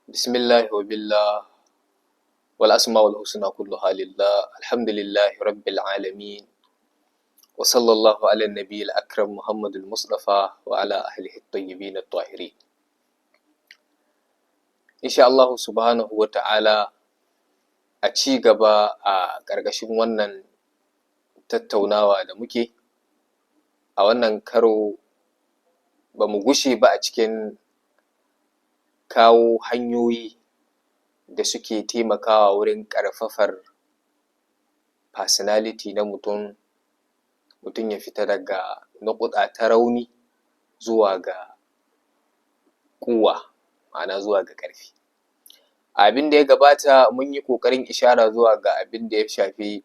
بسم الله وبالله والأسماء الحسنى كلها لله، الحمد لله رب العالمين، وصلى الله على النبي الأكرم محمد المصطفى وعلى أهله الطيبين الطاهرين. إن شاء الله سبحانه وتعالى a ci gaba a ƙarƙashin wannan tattaunawa da muke a wannan karo, ba mu gushe ba a cikin kawo hanyoyi da suke taimakawa wurin ƙarfafar personality na mutum, mutum ya fita daga nuƙuɗa ta rauni zuwa ga ƙuwwa, ma'ana zuwa ga ƙarfi. Abin da ya gabata, mun yi ƙoƙarin ishara zuwa ga abin da ya shafi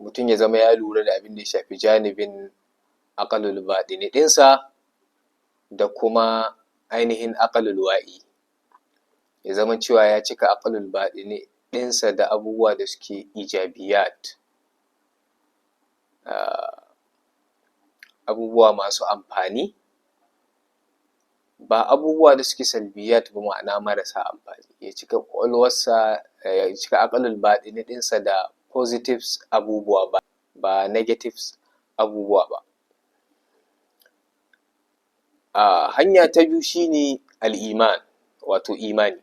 mutum ya zama ya lura da abin da ya shafi janibin aƙalul baɗini ɗinsa da kuma ainihin aƙalul wa'i, ya zama cewa ya cika aƙalul baɗini ɗinsa da abubuwa da suke ijabiyat, abubuwa masu amfani, ba abubuwa da suke salbiyat ba, ma'ana marasa amfani. Ya cika ƙwaƙwalwarsa, ya cika aƙalul baɗini ɗinsa da positives abubuwa, ba negatives abubuwa ba. Hanya ta biyu shi ne al'iman, wato imani.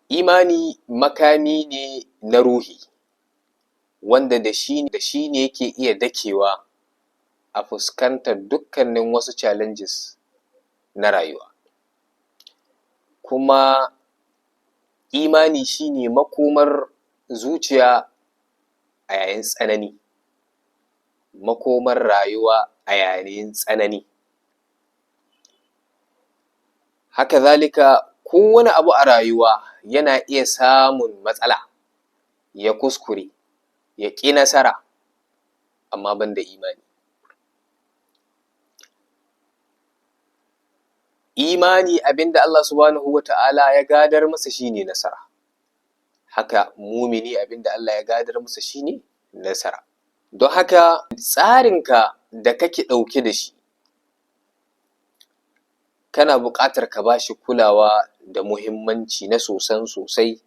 Imani makami ne na ruhi wanda da shi ne yake iya dakewa a fuskantar dukkanin wasu challenges na rayuwa, kuma imani shi ne makomar zuciya a yayin tsanani, makomar rayuwa a yayin tsanani. Haka zalika, ko wani abu a rayuwa yana iya samun matsala, ya kuskure, ya ƙi nasara, amma banda imani. Imani abin da Allah Subhanahu Wata'ala ya gadar masa shi ne nasara, haka mumini abin da Allah ya gadar masa shi ne nasara. Don haka tsarinka da kake ɗauke da shi, kana buƙatar ka ba shi kulawa da muhimmanci na sosan sosai,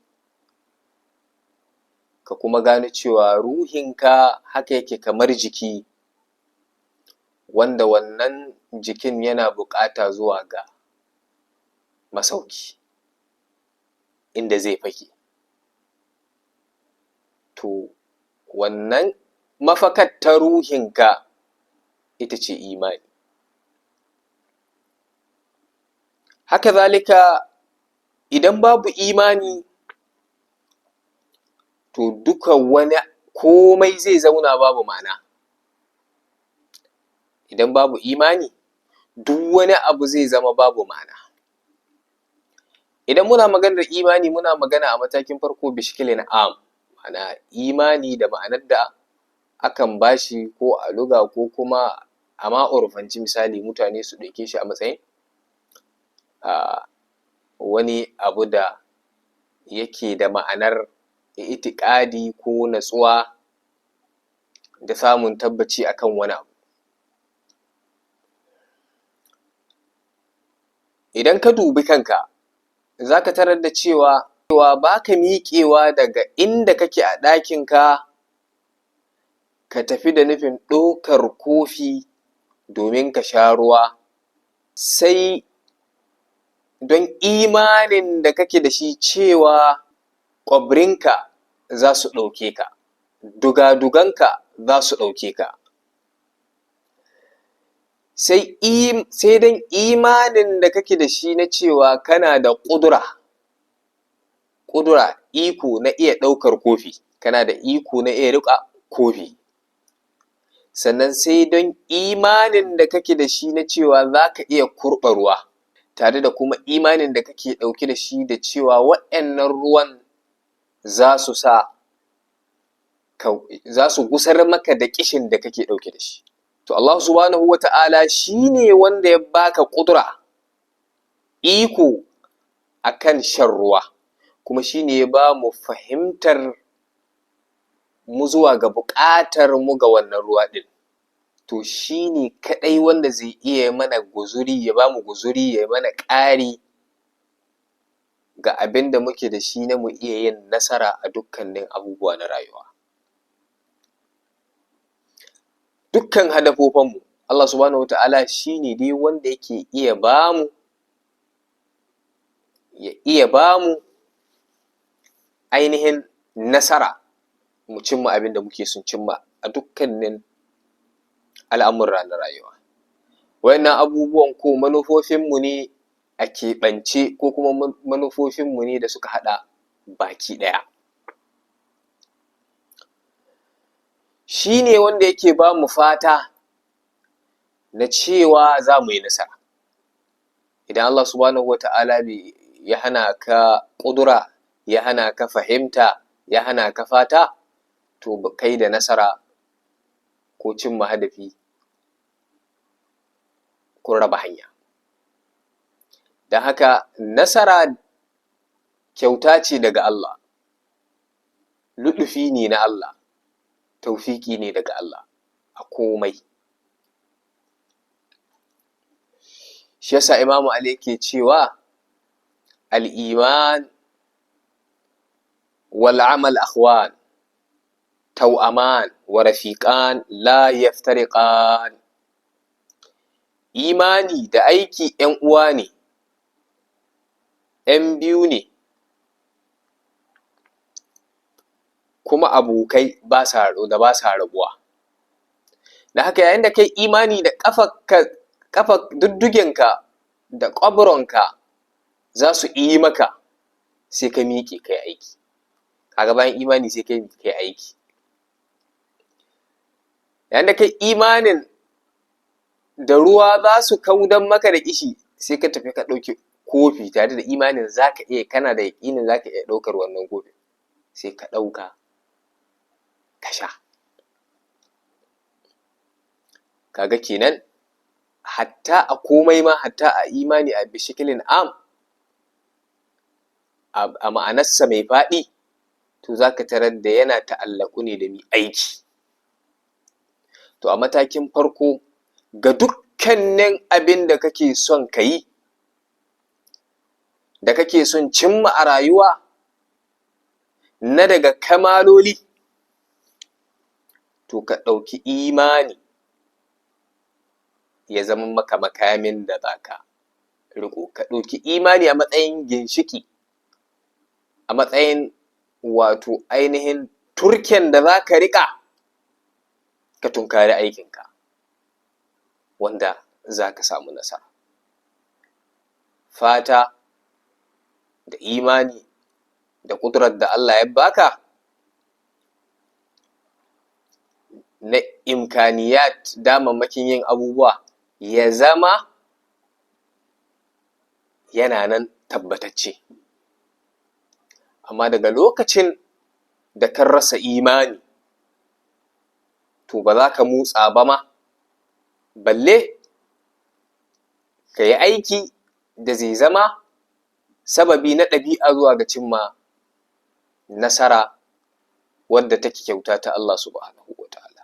ka kuma gano cewa ruhinka haka yake kamar jiki, wanda wannan jikin yana buƙata zuwa ga masauki inda zai fake. To wannan mafakar ta ruhinka ita ce imani. Haka zalika, idan babu imani, to duka wani komai zai zauna babu ma'ana. Idan babu imani, duk wani abu zai zama babu ma'ana. Idan muna maganar imani, muna magana a matakin farko bishikilin am, ma'ana imani da ma'anar da akan bashi ko a luga ko kuma a ma urfanci, misali mutane su ɗauke shi a matsayin wani abu da yake da ma'anar itiƙadi ko natsuwa da samun tabbaci akan wani abu. Idan ka dubi kanka, za ka tarar da cewa ba ka miƙewa daga inda kake a ɗakinka ka tafi da nufin ɗaukar kofi domin ka sha ruwa, sai don imanin da kake da shi cewa ƙwabrinka za su ɗauke ka, dugaduganka za su ɗauke ka, sai don imanin da kake da shi na cewa kana da ƙudura, ƙudura, iko na iya ɗaukar kofi, kana da iko na iya riƙe kofi, sannan sai don imanin da kake da shi na cewa za ka iya kurɓa ruwa, tare da kuma imanin da kake ɗauke da shi da cewa waɗannan ruwan za su sa za su gusar maka da ƙishin da kake ɗauke da shi. To Allah Subhanahu Wata'ala shi ne wanda ya baka ƙudura, iko akan shan ruwa, kuma shi ne ya ba mu fahimtar mu zuwa ga buƙatar mu ga wannan ruwa ɗin. To shi ne kaɗai wanda zai iya mana guzuri, ya ba mu guzuri, ya mana ƙari ga abin da muke da shi na mu iya yin nasara a dukkanin abubuwa na rayuwa. Dukkan hadafofinmu, Allah subhanahu wa ta'ala shi ne dai wanda yake iya ba mu, ya iya ba mu ainihin nasara mu cimma abin da muke son cimma a dukkanin al'amura na rayuwa. Waɗannan abubuwan ko manufofinmu ne a keɓance, ko kuma manufofinmu ne da suka haɗa baki ɗaya. Shi ne wanda yake ba mu fata na cewa za mu yi nasara. Idan Allah subhanahu wa ta'ala ya hana ka ƙudura, ya hana ka fahimta, ya hana ka fata, to kai da nasara ko cimma hadafi kun raba hanya. Don haka nasara kyauta ce daga Allah, luɗufi ne na Allah, taufiki ne daga Allah a komai. Shi yasa Imamu Ali yake cewa al-iman wal amal akhwan tau'aman wa rafiqan la yaftariqan. Imani da aiki ‘yan uwa ne, ‘yan biyu ne, kuma abokai da ba sa rabuwa. Da haka yayin da kai imani da ƙafa duddugenka da ƙwaburonka za su yi maka, sai ka miƙe kai aiki. Kaga bayan imani sai kai aiki. Yayin da kai imanin da ruwa za su kaudan maka da kishi, sai ka tafi ka ɗauki kofi tare da imanin za ka iya, kana da yaƙinin za ka iya ɗaukar wannan kofi, sai ka ɗauka ka sha. Kaga kenan hatta a komai ma, hatta a imani a bishikilin am, a ma'anarsa mai faɗi, to za ka tarar da yana ta'allaku ne da aiki. To a matakin farko, ga dukkanin abin da kake son ka yi, da kake son cimma a rayuwa na daga kamaloli, to ka ɗauki imani ya zama maka makamin da za ka riƙo. Ka ɗauki imani a matsayin ginshiƙi, a matsayin wato ainihin turken da za ka riƙa ka tunkari aikinka wanda za ka samu nasara. Fata da imani da ƙudurar da Allah ya baka na imkaniyat, damammakin yin abubuwa, ya zama yana nan tabbatacce. Amma daga lokacin da ka rasa imani, to ba za ka motsa ba ma, balle ka yi aiki da zai zama sababi na ɗabi'a zuwa ga cimma nasara wadda take kyauta ta Allah subhanahu wa ta'ala.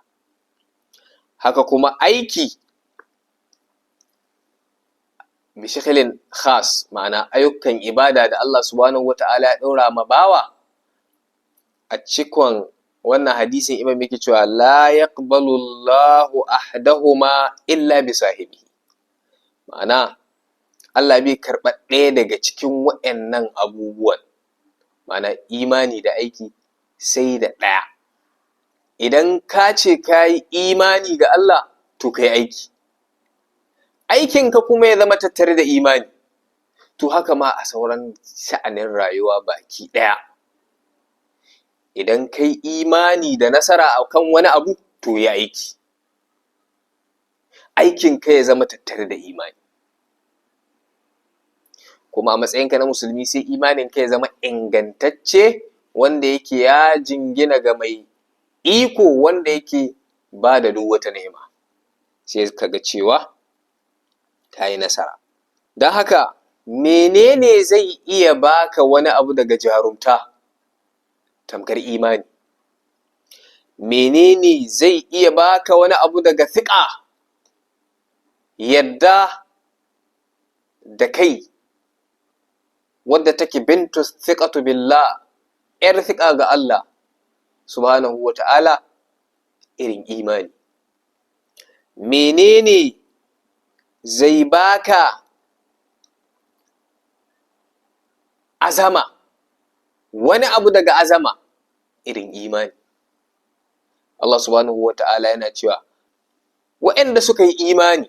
Haka kuma aiki bishikilin khas, ma'ana ayyukan ibada da Allah subhanahu wa ta'ala ya ɗora ma bawa, a cikon wannan hadisin imam yake cewa la yaqbalu Allahu ahdahuma illa bi sahibi. Ma'ana Allah bai karɓa ɗaya daga cikin waɗannan abubuwan, ma'ana imani da aiki, sai da ɗaya. Idan ka ce ka yi imani ga Allah, to ka yi aiki, aikinka kuma ya zama tattare da imani. To haka ma a sauran sha'anin rayuwa baki ɗaya, idan kai imani da nasara akan wani abu, to yi aiki, aikinka ya zama tattare da imani. Kuma a matsayinka na musulmi, sai imaninka ya zama ingantacce, wanda yake ya jingina ga mai iko, wanda yake ba da duk wata ni'ima, sai ka ga cewa ka yi nasara. Don haka menene zai iya baka wani abu daga jarumta tamkar imani? Menene zai iya baka wani abu daga thiƙa, yadda da kai wadda take bintu thiqatu billah, ‘yar thiƙa ga Allah subhanahu wa ta'ala, irin imani? Menene zai baka azama, wani abu daga azama, irin imani? Allah subhanahu wa ta'ala yana cewa waɗanda suka yi imani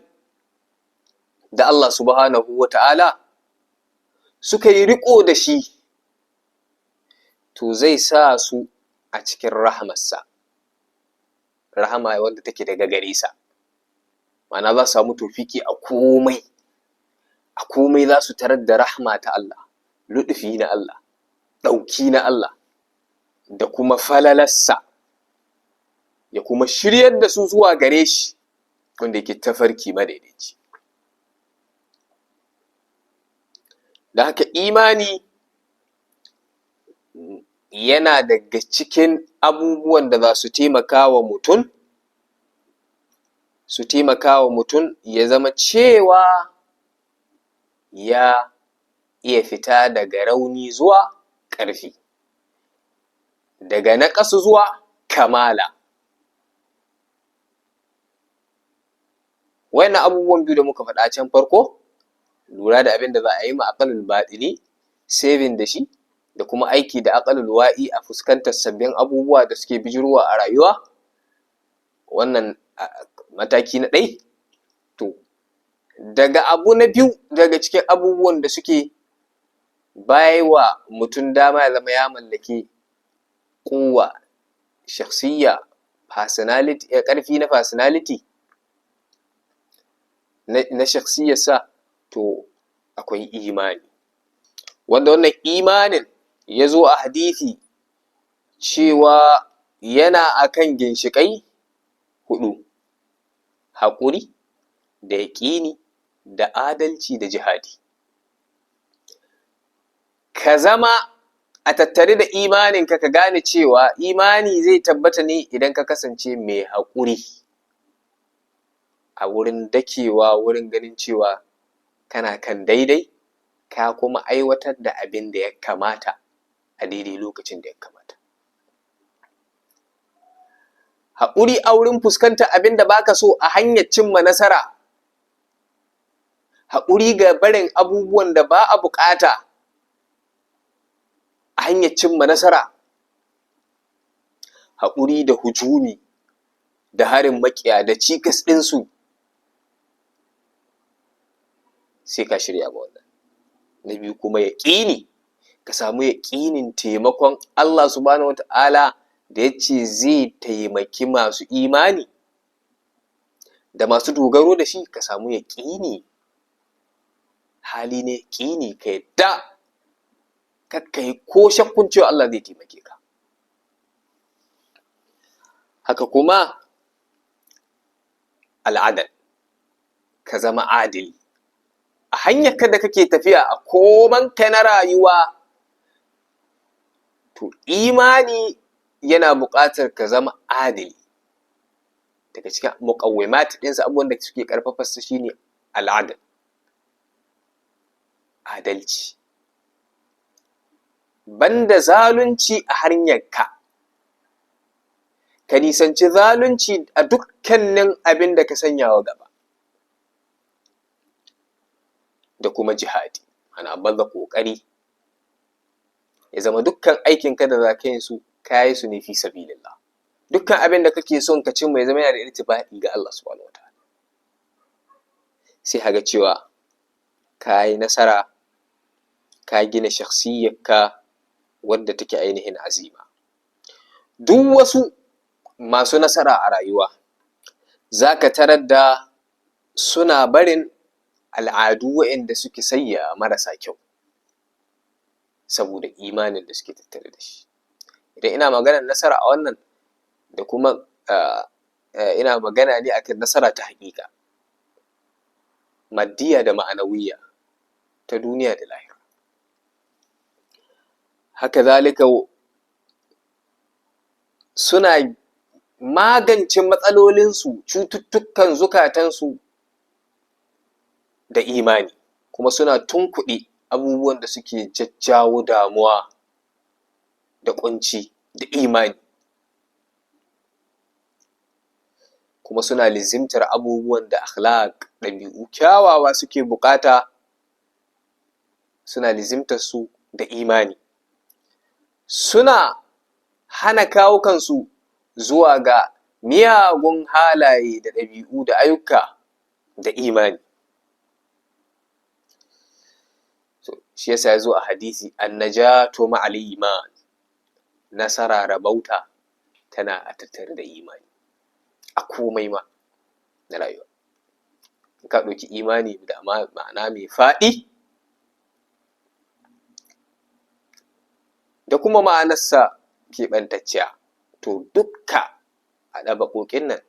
da Allah subhanahu wa ta'ala, suka yi riƙo da shi, to zai sa su a cikin rahamarsa, rahama wadda take daga gare sa. Ma'ana, za su samu tofiki a komai, a komai za su tarar da rahama ta Allah, luɗufi na Allah, ɗauki na Allah, da kuma falalarsa, ya kuma shiryar da su zuwa gare shi, wanda yake tafarki madaidaici. Da haka imani yana daga cikin abubuwan da za su taimaka wa mutum, su taimaka wa mutum ya zama cewa ya iya fita daga rauni zuwa ƙarfi, daga naƙasu zuwa kamala. Wayannan abubuwan biyu da muka faɗa can farko, lura da abin da za a yi ma aqalul batini saving da shi, da kuma aiki da aqalul wa'i a fuskantar sabbin abubuwa da suke bijirwa a rayuwa, wannan mataki na ɗai. To, daga abu na biyu daga cikin abubuwan da suke baiwa mutum dama ya zama ya mallaki quwwa shakhsiyya, personality, ƙarfi na personality na shakhsiyarsa, to akwai imani, wanda wannan imanin ya zo a hadisi cewa yana akan ginshiƙai huɗu: haƙuri, da yaƙini, da adalci, da jihadi. Ka zama a tattare da imaninka, ka gane cewa imani zai tabbata ne idan ka kasance mai haƙuri a wurin dakewa, wurin ganin cewa kana kan daidai, ka kuma aiwatar da abin da ya kamata a daidai lokacin da ya kamata. Haƙuri a wurin fuskantar abin da baka so a hanyar cimma nasara. Haƙuri ga barin abubuwan da ba a buƙata a hanyar cimma nasara. Haƙuri da hujumi da harin maƙiya da cikas ɗinsu, sai ka shirya ma wannan. Na biyu kuma, yaƙini, ka samu yaƙinin taimakon Allah subhanahu wa ta'ala da ya ce zai taimaki masu imani da masu dogaro da shi. Ka samu yaƙini, hali ne yaƙini, ka yadda, kakka yi ko shakkun cewa Allah zai taimake ka. Haka kuma al'adal, ka zama adili a hanyar ka da kake tafiya a komanka na rayuwa. To, imani yana buƙatar ka zama adili. Daga cikin muqawwimat ɗinsa, abubuwan da suke ƙarfafa su, shine al'adal, adalci, banda zalunci a hanyarka, ka nisanci zalunci a dukkanin abin da ka sanya wa gaba, da kuma jihadi, ana baza ƙoƙari ya zama dukkan aikinka da za ka yi su, ka yi su ne fi sabilillah. Dukkan abin da kake son ka cimma ya zama yana da irtibaɗi ga Allah subhanahu wataala, sai kaga cewa ka yi nasara, ka gina shakhsiyyarka wadda take ainihin azima. Duk wasu masu nasara a rayuwa za ka tarar da suna barin al'adu waɗanda suke sayya, marasa kyau, saboda imanin da suke tattare da shi. Idan ina maganar nasara a wannan da kuma ina magana ne akan nasara ta haƙiƙa, maddiya da ma'anawiyya, ta duniya da lahira. Haka zalika suna magance matsalolinsu, cututtukan zukatansu da imani, kuma suna tunkuɗe abubuwan da suke jajjawo damuwa da ƙunci da imani, kuma suna lizimtar abubuwan da akhlaq, ɗabi'u kyawawa suke buƙata, suna lizimtarsu da imani, suna hana kawukansu zuwa ga miyagun halaye da ɗabi'u da ayyuka da imani. Shi ya sa ya zo a hadisi: annajatu ma'al iman, nasara, rabauta tana a tattare da imani a komai ma na rayuwa. In ka ɗauki imani da ma'ana mai faɗi da kuma ma'anarsa keɓantacciya, to dukka a ɗabaƙoƙin nan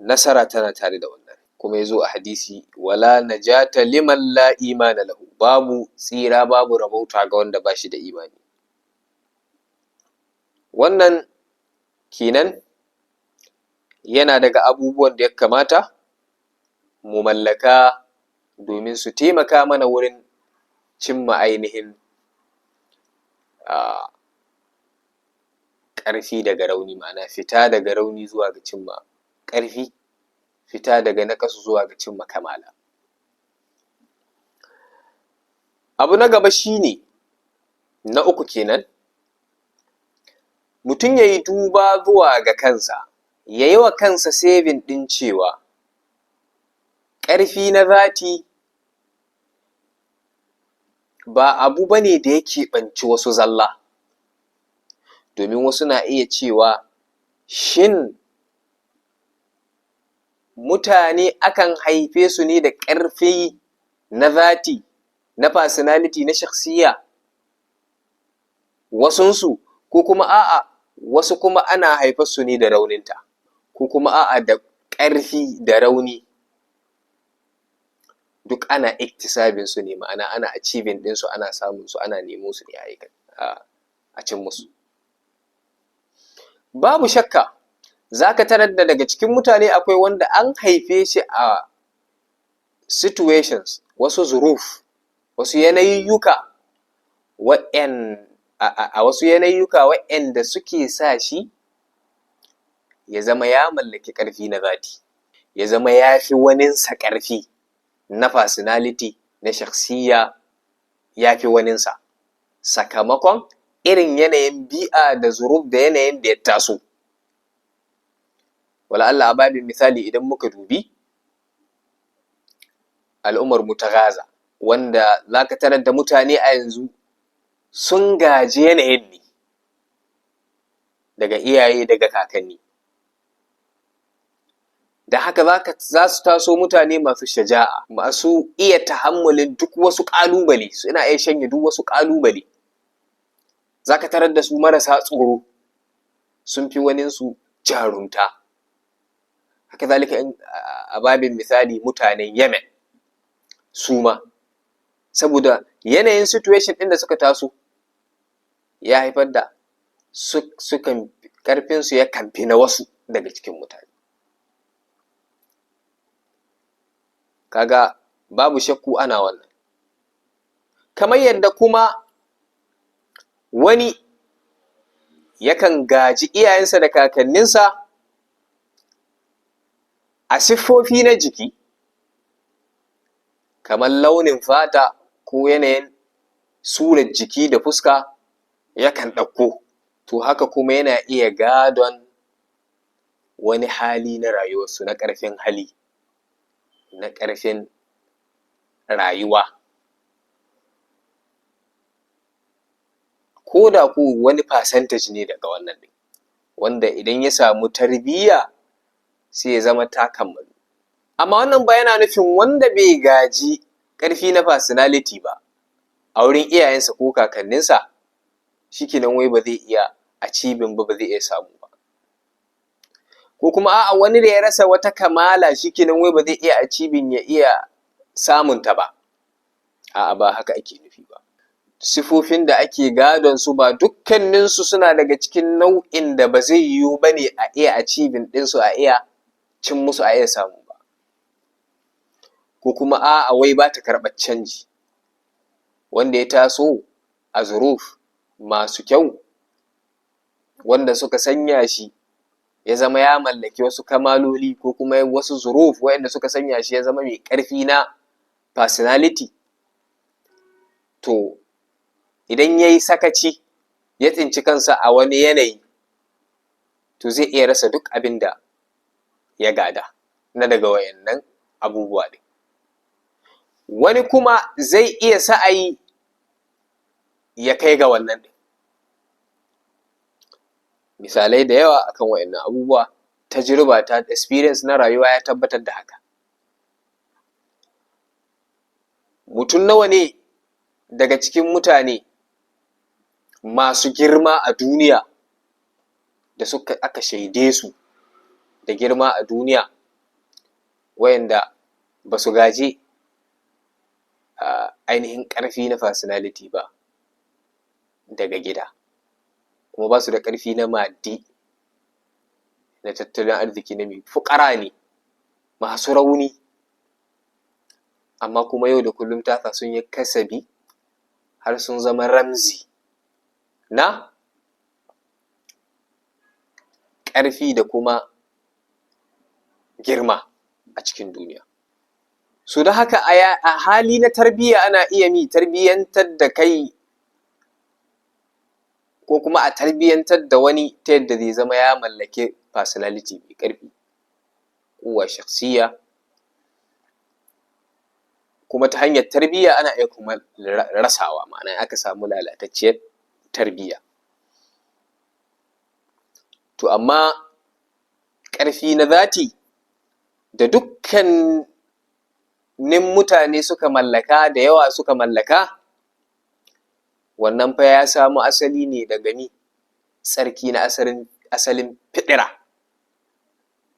nasara tana tare da wannan. Kuma ya zo a hadisi: wala najata liman la imana lahu, babu tsira, babu rabauta ga wanda ba shi da imani. Wannan kenan yana daga abubuwan da ya kamata mu mallaka domin su taimaka mana wurin cimma ainihin ƙarfi daga rauni, ma'ana fita daga rauni zuwa ga cimma ƙarfi, fita daga naƙasu zuwa ga cimma kamala. Abu na gaba shi ne na uku kenan, mutum ya yi duba zuwa ga kansa, ya yi wa kansa saving ɗin cewa ƙarfi na zati ba abu ba ne da ya keɓanci wasu zalla, domin wasu na iya cewa shin mutane akan haife su ne da ƙarfi na zati, na personality, na shakhsiyya wasunsu, ko kuma a'a, wasu kuma ana haifarsu ne da rauninta, ko kuma a'a, da ƙarfi da rauni duk ana iktisabinsu ne, ma'ana ana achieving ɗinsu, ana samunsu, ana nemo su ne a cin musu. Babu shakka za ka tarar da daga cikin mutane akwai wanda an haife shi a situations, wasu zuruf, wasu yanayiyyuka waɗanda suke sa shi ya zama ya mallaki ƙarfi na zati, ya zama ya fi waninsa ƙarfi na personality, na shakhsiyya, ya fi waninsa, sakamakon irin yanayin bi'a da zuruf da yanayin da ya taso. Wala Allah a babin misali, idan muka dubi al'ummarmu ta Gaza, wanda za ka tarar da mutane a yanzu sun gaji yanayin ne daga iyaye, daga kakanni, da haka za su taso mutane masu shaja'a, masu iya tahammulin duk wasu ƙalubale, suna iya shanye duk wasu ƙalubale. Za ka tarar da su marasa tsoro, sun fi waninsu jarumta. Haka zalika a babin misali mutanen Yemen, su ma saboda yanayin situation ɗin da suka taso ya haifar da sukan ƙarfinsu yakan fi na wasu daga cikin mutane. Ka ga babu shakku ana wannan. Kamar yadda kuma wani yakan gaji iyayensa da kakanninsa a siffofi na jiki, kamar launin fata ko yanayin surar jiki da fuska yakan ɗauko, to haka kuma yana iya gadon wani hali na rayuwarsu na ƙarfin hali, na ƙarfin rayuwa, ko da ko wani percentage ne daga wannan ɗin, wanda idan ya samu tarbiyya sai ya zama ta kammalu. Amma wannan ba yana nufin wanda bai gaji ƙarfi na personality ba a wurin iyayensa ko kakanninsa, shi kenan wai ba zai iya achieving ba, ba zai iya samu ba, ko kuma a'a, wani da ya rasa wata kamala, shi kenan wai ba zai iya achieving, ya iya samunta ba. A'a, ba haka ake nufi ba. Sifofin da ake gadon su ba dukkaninsu suna daga cikin nau'in da ba zai yiwu ba ne a iya achieving ɗinsu, a iya cin musu, a iya samu ba, ko kuma a'a, wai ba ta karɓar canji. Wanda ya taso a zuruf masu kyau, wanda suka sanya shi ya zama ya mallaki wasu kamaloli, ko kuma wasu zuruf waɗanda suka sanya shi ya zama mai ƙarfi na personality, to idan ya yi sakaci ya tsinci kansa a wani yanayi, to zai iya rasa duk abin da ya gada na daga wayannan abubuwa ɗin. Wani kuma zai iya sa'ayi ya kai ga wannan ɗin. Misalai da yawa akan wayannan abubuwa, tajriba ta experience na rayuwa ya tabbatar da haka. Mutum nawa ne daga cikin mutane masu girma a duniya da suka aka shaide su da girma a duniya, wayanda ba su gaji ainihin ƙarfi na personality ba daga gida, kuma ba su da ƙarfi na maddi, na tattalin arziki, na mai fuƙara ne, masu rauni, amma kuma yau da kullum ta sa sun yi kasabi har sun zama ramzi na ƙarfi da kuma girma a cikin duniya? So don haka, a hali na tarbiyya, ana iya mi tarbiyyantar da kai ko kuma a tarbiyyantar da wani ta yadda zai zama ya mallaki personality mai ƙarfi, quwwa shakhsiyya. Kuma ta hanyar tarbiyya ana iya kuma rasawa, ma'ana aka samu lalatacciyar tarbiyya. To amma ƙarfi na zati da dukkanin mutane suka mallaka, da yawa suka mallaka, wannan fa ya samu asali ne daga ni tsarki na asalin fiɗira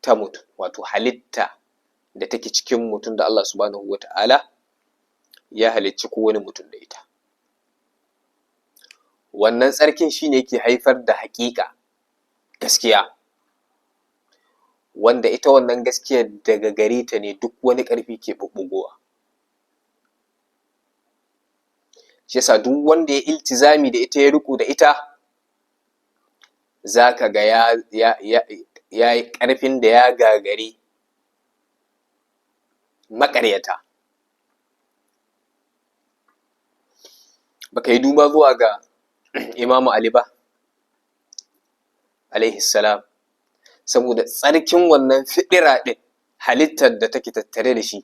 ta mutum, wato halitta da take cikin mutum da Allah Subhanahu wa Ta'ala ya halicci kowane mutum da ita. Wannan tsarkin shine yake haifar da haƙiƙa, gaskiya, wanda ita wannan gaskiyar daga gare ta ne duk wani ƙarfi ke ɓuɓɓugowa. Shi yasa duk wanda ya iltizami da ita, ya riko da ita, za ka ga ya yi ƙarfin da ya gagari maƙaryata. Baka yi duba zuwa ga Imamu Ali ba alaihi salam, saboda tsarkin wannan fiɗira ɗin, halittar da take tattare da shi,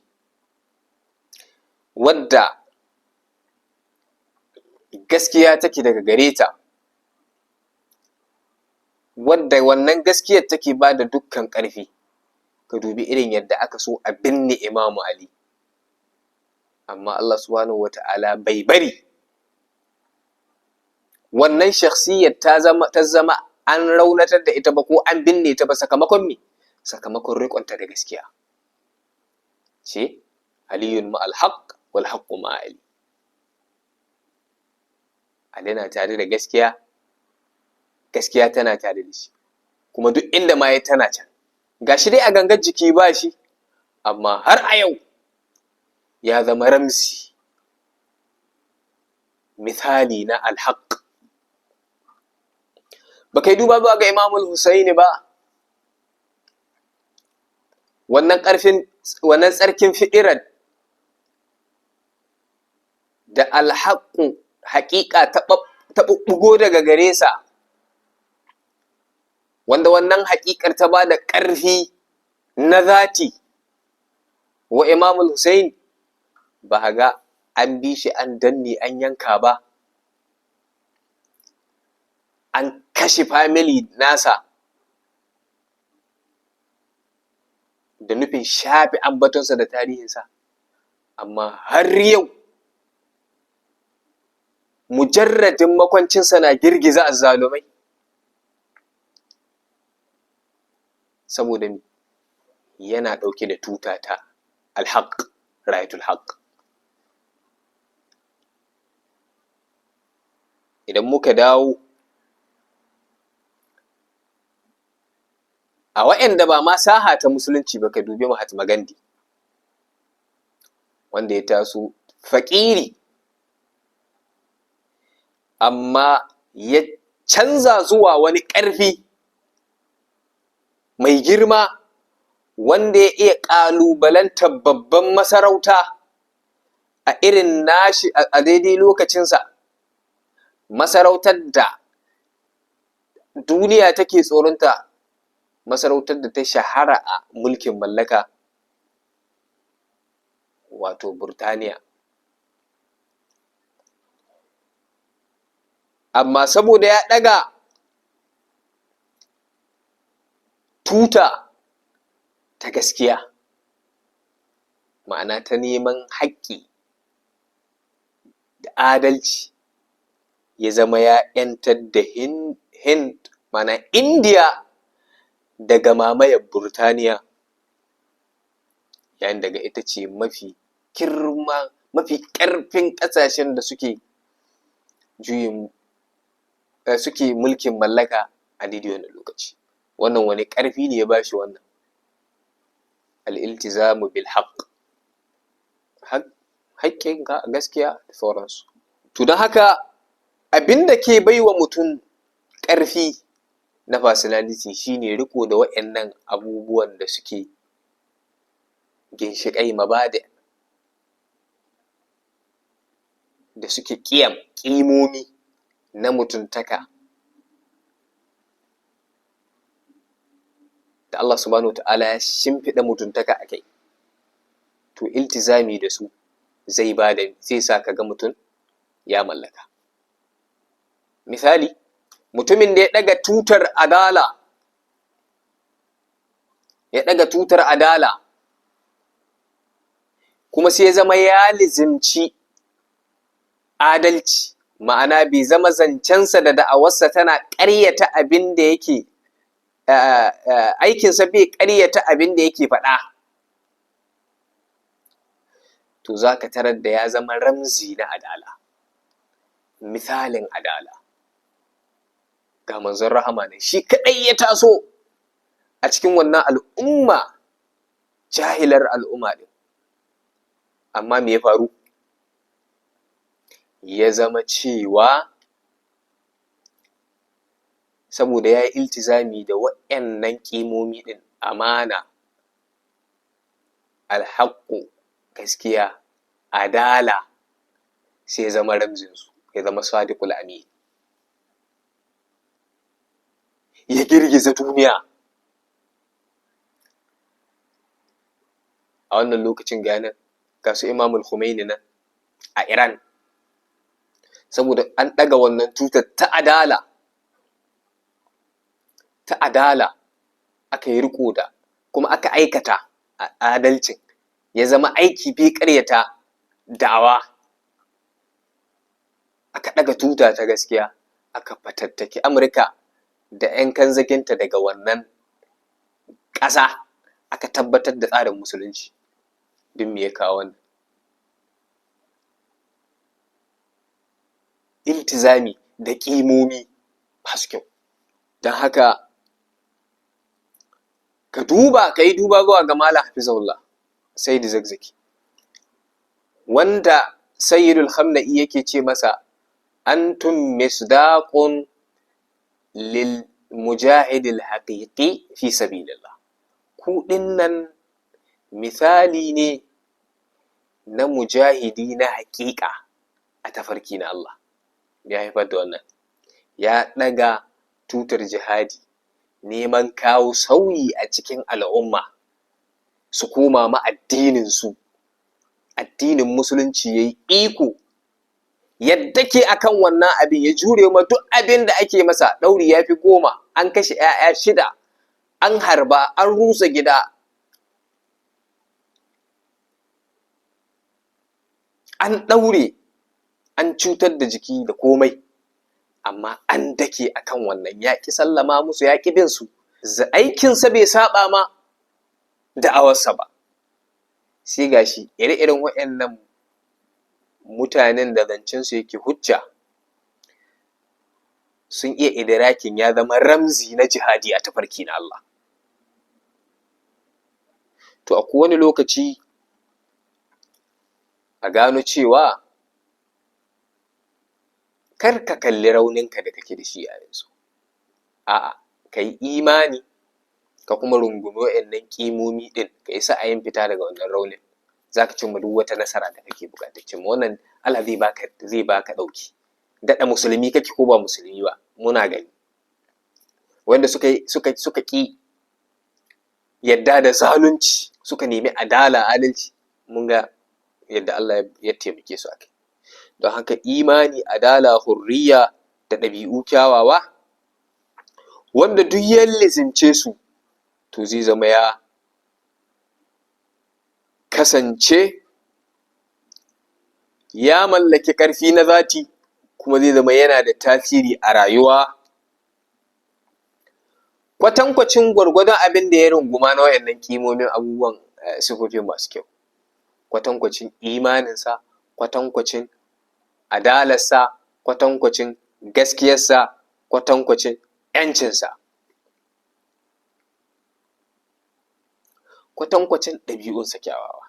wadda gaskiya take daga gare ta, wadda wannan gaskiyar take ba da dukkan ƙarfi? Ka dubi irin yadda aka so a binne Imamu Ali, amma Allah Subhanahu wa Ta'ala bai bari wannan shakhsiyyar ta zama an raunatar da ita ba ko an binne ta ba. Sakamakon me? Sakamakon riƙonta da gaskiya ce: "Aliyun ma alhaq wal haqqu ma Ali." Ali na tare da gaskiya, gaskiya tana tare da shi, kuma duk inda ma ya tana can. Gashi dai a gangar jiki ba shi, amma har a yau ya zama ramzi, misali na alhaq. Ba kai duba zuwa ga Imamul Husaini ba, wannan ƙarfin, wannan tsarkin fi'irar da alhaƙu, haƙiƙa, ta ɓuɓɓugo daga gare sa, wanda wannan haƙiƙar ta ba da ƙarfi na zati wa Imamul Husain, ba ga an bi shi an danne an yanka ba, an kashe family nasa da nufin shafe ambatonsa da tarihinsa, amma har yau mujarradin makwancinsa na girgiza azzalumai, saboda yana ɗauke da tuta ta alhaq, rayatul haq. Idan muka dawo a waɗanda ba ma saha ta musulunci ba, ka dubi Mahatma Gandhi, wanda ya taso faƙiri amma ya canza zuwa wani ƙarfi mai girma, wanda ya iya ƙalubalantar babban masarauta a irin nashi a daidai lokacinsa, masarautar da duniya take tsoronta, masarautar da ta shahara a mulkin mallaka, wato Burtaniya. Amma saboda ya ɗaga tuta ta gaskiya, ma'ana ta neman haƙƙi da adalci, ya zama ya ‘yantar da Hind, ma'ana Indiya, daga mamayar Burtaniya, yayin daga ita ce mafi girma, mafi ƙarfin ƙasashen da suke juyin suke mulkin mallaka a daidai wannan lokaci. Wannan wani ƙarfi ne ya ba shi wannan? Al'iltizamu bil haqq, haƙƙinka, gaskiya da sauransu. To don haka abin da ke bai wa mutum ƙarfi na personality shine riƙo da waɗannan abubuwan da suke ginshiƙai, mabadi da suke ƙiyam, ƙimomi na mutuntaka da Allah subhanahu wa ta'ala ya shimfiɗa mutuntaka a kai. To iltizami da su zai bada, zai sa ka ga mutum ya mallaka. Misali, mutumin da ya ɗaga tutar adala, ya ɗaga tutar adala, kuma sai ya zama ya lizimci adalci, ma'ana bai zama zancensa da da'awarsa tana ƙaryata abin da yake aikinsa bai ƙaryata abin da yake faɗa, to za ka tarar da ya zama ramzi na adala, misalin adala. Ga manzon rahama ne shi kaɗai ya taso a cikin wannan al'umma, jahilar al'umma ɗin, amma me ya faru? Ya zama cewa saboda ya yi iltizami da waɗannan ƙimomi ɗin, amana, alhaƙu, gaskiya, adala, sai ya zama ramzinsu, ya zama sadiqul amin, ya girgiza duniya. A wannan lokacin ganin ga su Imamul Khomeini nan a Iran, saboda an ɗaga wannan tutar ta adala, ta adala aka yi riko da, kuma aka aikata adalcin, ya zama aiki bai ƙaryata da'awa, aka ɗaga tuta ta gaskiya, aka fatattaki Amurka da 'yan kanzaginta daga wannan ƙasa, aka tabbatar da tsarin musulunci. Duk me ya kawo wannan? Iltizami da ƙimomi masu kyau. Don haka ka duba, ka yi duba zuwa ga Malam Hafizahullah Sayyid Zakzaki, wanda Sayyidul Khamna'i yake ce masa antum misdaqun lil mujahidil haqiqi fi sabilillah. Ku dinnan misali ne na mujahidi na haƙiƙa a tafarki na Allah. Ya haifar da wannan, ya ɗaga tutar jihadi, neman kawo sauyi a cikin al'umma, su koma ma addininsu, addinin musulunci ya yi iko, yadda ke akan wannan abin, ya jure ma duk abin da ake masa, ɗauri ya fi 10, an kashe 'ya'ya 6, an harba, an rusa gida, an ɗaure, an cutar da jiki da komai, amma an dake akan wannan, ya ƙi sallama musu, ya ƙi bin su, aikinsa bai saba ma da'awarsa ba. Sai gashi ire-iren waɗannan mutanen da zancensu yake hujja, Sun iya idrakin ya zama ramzi na jihadi a tafarki na Allah. To a kowane lokaci a gano cewa kar ka kalli rauninka da kake da shi a yanzu, a'a, ka yi imani ka kuma rungumi wa'innan ƙimomi ɗin, ka yi sa'ayin fita daga wannan raunin, za ka cimma duk wata nasara da kake buƙatar cimma. Wannan Allah zai baka ɗauki. Daɗa musulmi kake ko ba musulmi ba, muna gani wanda suka ƙi yadda da zalunci, suka nemi adala, adalci, mun ga yadda Allah ya taimake su akai. Don haka imani, adala, hurriya da ɗabi'u kyawawa, wanda duk ya lizince su, to zai zama ya kasance ya mallaki ƙarfi na zati, kuma zai zama yana da tasiri a rayuwa kwatankwacin gwargwadon abin da ya runguma na waɗannan ƙimomin, abubuwan sifofin masu kyau, kwatankwacin imaninsa, kwatankwacin adalarsa, kwatankwacin gaskiyarsa, kwatankwacin ‘yancinsa, kwatankwacin ɗabi'unsa kyawawa.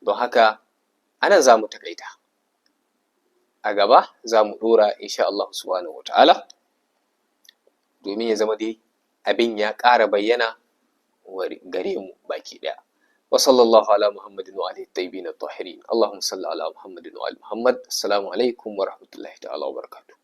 Don haka anan za mu taƙaita, a gaba za mu ɗora insha Allah subhanahu wa ta'ala, domin ya zama dai abin ya ƙara bayyana gare mu baki ɗaya. Wa sallallahu ala Muhammadin wa alihi tayyibin at-tahirin. Allahumma salli ala Muhammadin wa ali Muhammad. Assalamu alaikum wa rahmatullahi ta'ala wa barakatuh.